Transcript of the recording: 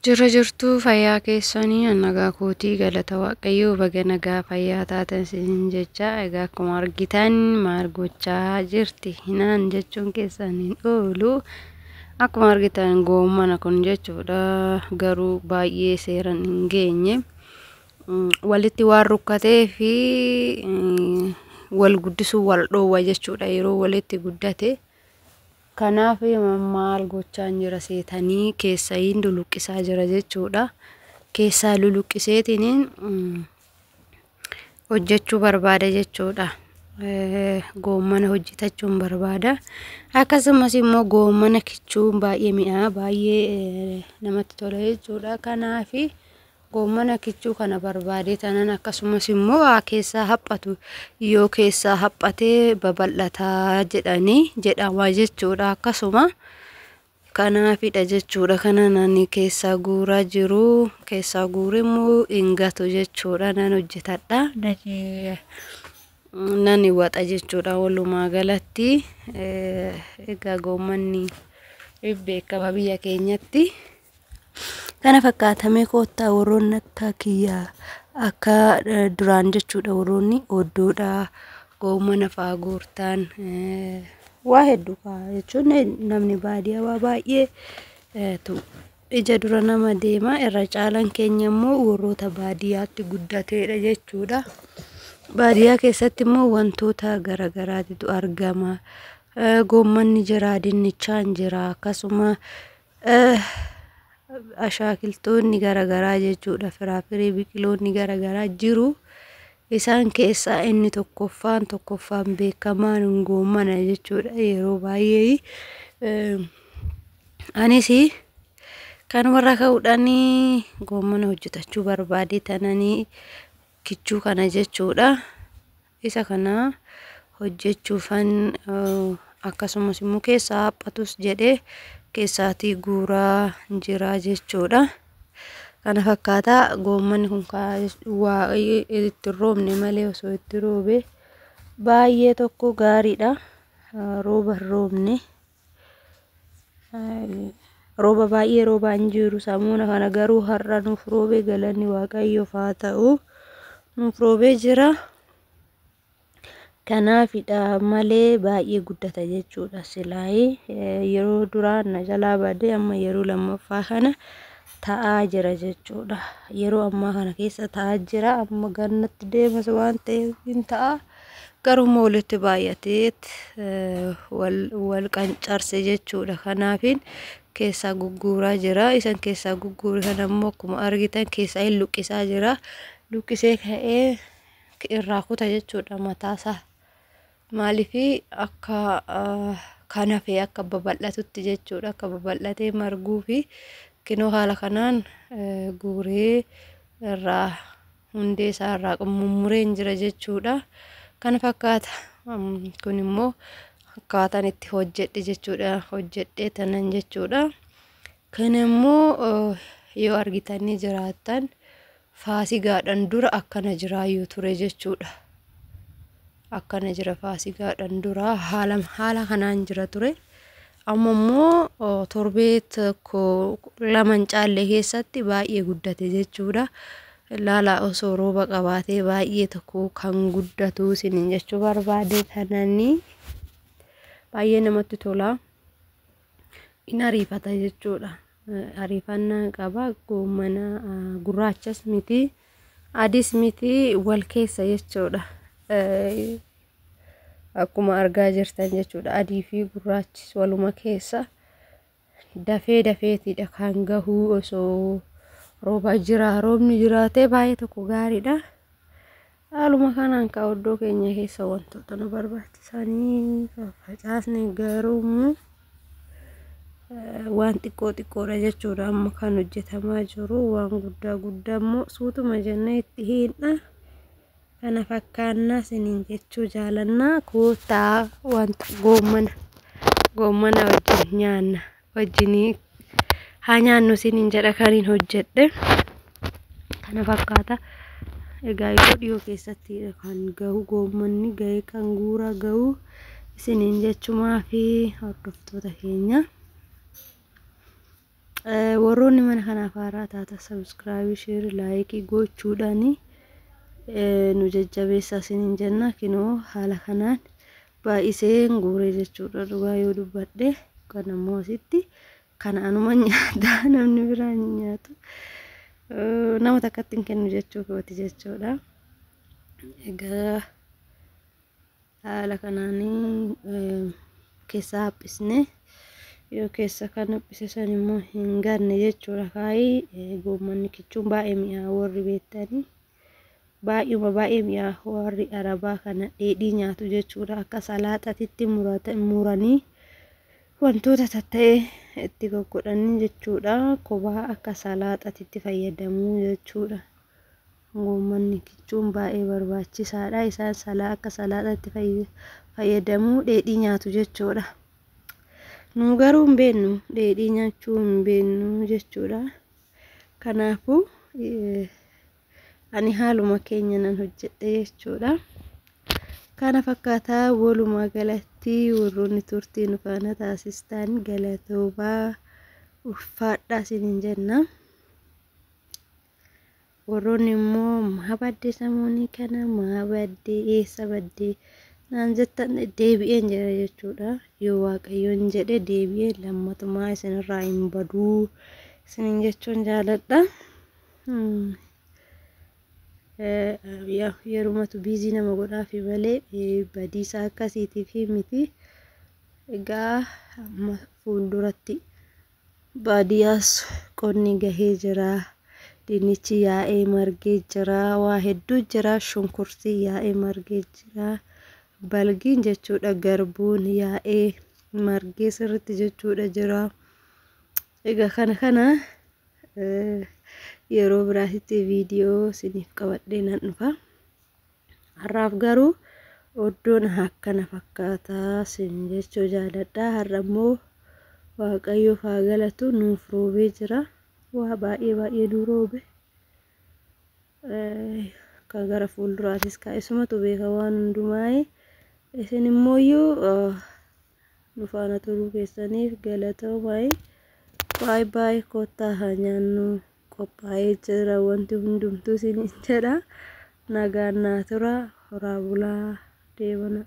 Jirra jirtuu fayyaa keessanii nagaa kootii galata Waaqayyoo baga nagaa fayyaa taatan isin jecha. Egaa akkuma argitan maal gochaa jirti hinaan jechuun keessan hin oolu. Akkuma argitan goommana kun jechuudha, garuu baay'ee seeran hin geenye, walitti waan rukkatee fi wal guddisuu wal dhoowwa jechuudha yeroo walitti guddate. Kanaaf maal gochaan jira seetanii, keessayin luluqqisaa jira jechuudha. Keessaa luluqqiseetiin hojjechuu barbaada jechuudha. Goommana hojjetachuun barbaada. Akkasumas immoo goommana kichuun baay'ee mi'aa, baay'ee namatti tola jechuudha. Kanaaf goommana kichuu kana barbaadee tanan, akkasumas immoo waa keessaa haphatu, yoo keessaa haphatee babal'ataa jedhanii jedhama jechuudha. Akkasuma kanaafidha jechuudha. Kana nani keessaa guuraa jiru, keessaa guure immoo hin gatu jechuudha. Nan hojjetadha. Nan waxa jechuudha walumaa galatti. Egaa goommanni beekama biyya keenyatti. Kana fakkaatamee koottaa warroonni akka kiyyaa akka duraan jechuudha, warroonni oddoodha goommana fa'aa guurtaan waa hedduu jechuun, namni baadiyyaa waa baay'ee ija dura nama deema. Irra caalan keenya immoo warroota baadiyyaatti guddateedha jechuudha. Baadiyyaa keessatti immoo wantoota garaagaraatitu argama. Goommanni jira, dinnichaan jira, akkasuma ashaakiltoonni garaagaraa jechuudha. Firaafirii biqiloonni garaagaraa jiru. Isaan keessaa inni tokkoffaan beekamaan goommana jechuudha. Yeroo baay'ee anis kanumarraa ka'uudhaan goommana hojjetachuu barbaade tananii kichuu kana jechuudha. Isa kana hojjechuufan, akkasumas immoo keessaa haphatus jedhee keessaatii guuraa jira jechuudha. Kana fakkaataa goommanni kun waa itti roobne malee, osoo itti roobe baay'ee tokko gaariidha. Rooba hin roobne. Rooba baay'ee roobaa hin jiru samuuna kana, garuu har'a nuuf roobee, galanni Waaqayyoof haa ta'u. Nuuf roobee jira. Kanaafidha malee baay'ee guddata jechuudha. Silaayii yeroo duraa na jalaa badee, amma yeroo lammaffaa kana ta'aa jira jechuudha. Yeroo ammaa kana keessa ta'aa jira. Amma gannatti deemas waan ta'eef hin ta'a. Garuu walitti baay'atee wal qancarse jechuudha. Kanaafin keessaa gugguuraa jira. Isan keessaa gugguure kana immoo akkuma argitan keessaa hin luqqisaa jira. Luqqisee ka'ee irraa kuta jechuudha mataasaa. Maaliif akka kan hafe akka babal'atutti jechuudha. Akka babal'atee marguu fi kinoo haala kanaan guuree irraa hundee isaa irraa mummureen jira jechuudha. Kana fakkaata. Kun immoo akkaataan itti hojjedhe jechuudha. Hojjedhee tanan jechuudha. Kun immoo yoo argitanii jiraattan faasigaadhaan dura akkana jiraayyuu ture jechuudha. Akkana jira faasigaadhaan dura, haala kanaan jira ture. Amma immoo torbee tokko lama hin caalle keessatti baay'ee guddate jechuudha. Laala, osoo rooba qabaatee baay'ee tokko kan guddatu isiniin jechuu barbaade tananii, baay'ee namatti tola. In ariifata jechuudha. Ariifannaa qaba. Goommana gurraachas miti, adiis miti, wal keessa jechuudha. Akkuma argaa jirtan jechuudha. Adii fi gurraachis waluma keessa. Dafee dafeetidha kan gahuu osoo rooba jira, roobni jiraatee baay'ee tokko gaariidha. Haaluma kanaan ka oddoo keenya keessa wantoota nu barbaachisanii facaasne, garuu waan xiqqoo xiqqoodha jechuudha amma kan hojjetamaa jiru. Waan guddaa guddaa immoo suutuma jennee itti hiinna. Kana fakkaannaa isiniin jechuu jaalannaa. Koottaa, wanta goommana wajjin nyaanna, wajjinii haa nyaannu isiniin jedha. Kaniin hojjedhe kana fakkaata. Egaa yeroo dhiyoo keessatti kan gahu goommanni gahee kan guuraa gahu isiniin jechumaa fi hordoftoota keenya. Warroonni mana kanaaf haaraa taata subscribe, share, like gochuudhaan nu jajjabeessaa isiniin jenna. Kinoo haala kanaan baay'iseen guuree jechuudha, dhugaa yoo dubbadhe. Kan ammoo asitti kana anuma nyaata, namni biraa hin nyaatu. Nama takkatti hin kennu jechuu kooti jechuudha. Egaa haala kanaan keessa haphisne, yoo keessa kan haphise san immoo hin ganne jechuudha. Kaayii goommanni kichuun baay'ee mi'aa, warri beektanii baay'uma baay'ee mi'aa. Warri arabaa kana dheedhii nyaatu jechuudha. Akka salaaxatitti muranii wantoota tatta'ee itti goggodhanii jechuudha. Kophaa akka salaaxatitti fayyadamuu jechuudha. Goommanni kichuun baay'ee barbaachisaadha. Isaan salaa akka salaaxatti fayyadamuu, dheedhii nyaatu jechuudha. Nu garuu hin beeknu, dheedhii nyaachuu hin beeknu jechuudha. Kanaafuu ani haaluma keenya nan hojjedhe jechuudha. Kana fakkaataa walumaa galatti. Warroonni turtii nu faana taasistan galatoomaa, ulfaadhaa isiniin jenna. Warroonni immoo maa baddee samoonii kana, maa baddee, eessa baddee naan jettan, deebi'een jira jechuudha. Yoo Waaqayyoon jedhe deebi'ee lammatumaa isinirraa hin baduu isiniin jechuun jaaladha. Yerumatu busy nama godhaafi malee badiisa akkasiitiif miti. Egaa amma fuulduratti baadiyyaas qonni gahee jira. Dinnichi yaa'ee margee jira. Waa hedduu jira. Shunkurtii yaa'ee margee jira. Balgiin jechuudha, garbuun yaa'ee margee sirriitti jechuudha jira. Egaa kana yeroo biraatitti viidiyoo isiniif qabadhee nan dhufa. Har'aaf garuu oddoon akkana fakkaataa isin jechuu jaaladha. Har'a immoo Waaqayyoof haa galatu, nuuf roobee jira. Waa baay'ee baay'ee nu roobe. Kan gara fuulduraatis kaa'isumatu beeka waan hundumaa. Isin immooyyuu nu faana turuu keessaniif galatoomaa. Baay'ee baay'ee kottaa haa nyaannu, qophaa'ee jira wanti hundumtuu isiniin jedha. Nagaan naa tura, horaa bulaa, deemana.